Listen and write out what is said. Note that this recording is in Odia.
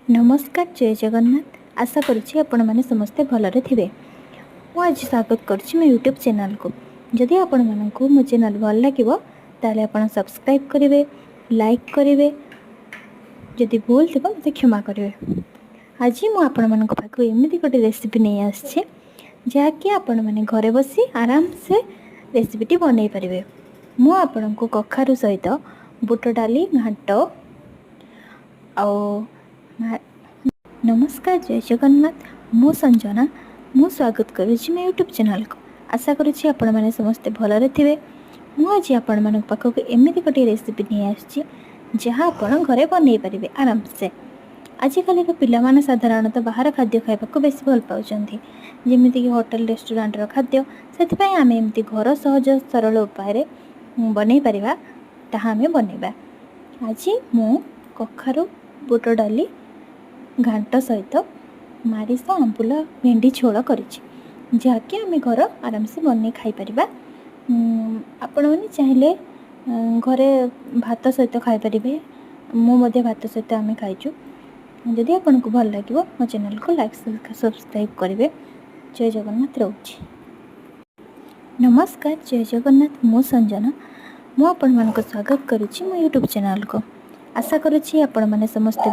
ନମସ୍କାର, ଜୟ ଜଗନ୍ନାଥ। ଆଶା କରୁଛି ଆପଣମାନେ ସମସ୍ତେ ଭଲରେ ଥିବେ। ମୁଁ ଆଜି ସ୍ୱାଗତ କରୁଛି ମୋ ୟୁଟ୍ୟୁବ୍ ଚ୍ୟାନେଲ୍କୁ। ଯଦି ଆପଣମାନଙ୍କୁ ମୋ ଚ୍ୟାନେଲ୍ ଭଲ ଲାଗିବ, ତାହେଲେ ଆପଣ ସବସ୍କ୍ରାଇବ୍ କରିବେ, ଲାଇକ୍ କରିବେ। ଯଦି ଭୁଲ ଥିବ, ମୋତେ କ୍ଷମା କରିବେ। ଆଜି ମୁଁ ଆପଣମାନଙ୍କ ପାଖକୁ ଏମିତି ଗୋଟେ ରେସିପି ନେଇ ଆସିଛି, ଯାହାକି ଆପଣମାନେ ଘରେ ବସି ଆରାମସେ ରେସିପିଟି ବନେଇ ପାରିବେ। ମୁଁ ଆପଣଙ୍କୁ କଖାରୁ ସହିତ ବୁଟ ଡାଲି ଘାଣ୍ଟ ଆଉ ନମସ୍କାର, ଜୟ ଜଗନ୍ନାଥ। ମୁଁ ସଞ୍ଜନା, ମୁଁ ସ୍ୱାଗତ କରୁଛି ମୋ ୟୁଟ୍ୟୁବ୍ ଚ୍ୟାନେଲ୍କୁ। ଆଶା କରୁଛି ଆପଣମାନେ ସମସ୍ତେ ଭଲରେ ଥିବେ। ମୁଁ ଆଜି ଆପଣମାନଙ୍କ ପାଖକୁ ଏମିତି ଗୋଟିଏ ରେସିପି ନେଇ ଆସିଛି, ଯାହା ଆପଣ ଘରେ ବନେଇ ପାରିବେ ଆରାମସେ। ଆଜିକାଲିର ପିଲାମାନେ ସାଧାରଣତଃ ବାହାର ଖାଦ୍ୟ ଖାଇବାକୁ ବେଶୀ ଭଲ ପାଉଛନ୍ତି, ଯେମିତିକି ହୋଟେଲ ରେଷ୍ଟୁରାଣ୍ଟର ଖାଦ୍ୟ। ସେଥିପାଇଁ ଆମେ ଏମିତି ଘର ସହଜ ସରଳ ଉପାୟରେ ବନେଇ ପାରିବା, ତାହା ଆମେ ବନେଇବା। ଆଜି ମୁଁ କଖାରୁ ବୁଟ ଡାଲି ଘାଣ୍ଟ ସହିତ ମାରିଷ ଆମ୍ବୁଲ ଭେଣ୍ଡି ଝୋଳ କରିଛି, ଯାହାକି ଆମେ ଘର ଆରାମସେ ବନେଇ ଖାଇପାରିବା। ଆପଣମାନେ ଚାହିଁଲେ ଘରେ ଭାତ ସହିତ ଖାଇପାରିବେ। ମୁଁ ମଧ୍ୟ ଭାତ ସହିତ ଆମେ ଖାଇଛୁ। ଯଦି ଆପଣଙ୍କୁ ଭଲ ଲାଗିବ, ମୋ ଚ୍ୟାନେଲକୁ ଲାଇକ୍, ସବସ୍କ୍ରାଇବ୍ କରିବେ। ଜୟ ଜଗନ୍ନାଥ, ରହୁଛି। ନମସ୍କାର, ଜୟ ଜଗନ୍ନାଥ। ମୁଁ ସଞ୍ଜନା, ମୁଁ ଆପଣମାନଙ୍କୁ ସ୍ୱାଗତ କରୁଛି ମୋ ୟୁଟ୍ୟୁବ୍ ଚ୍ୟାନେଲ୍କୁ। ଆଶା କରୁଛି ଆପଣମାନେ ସମସ୍ତେ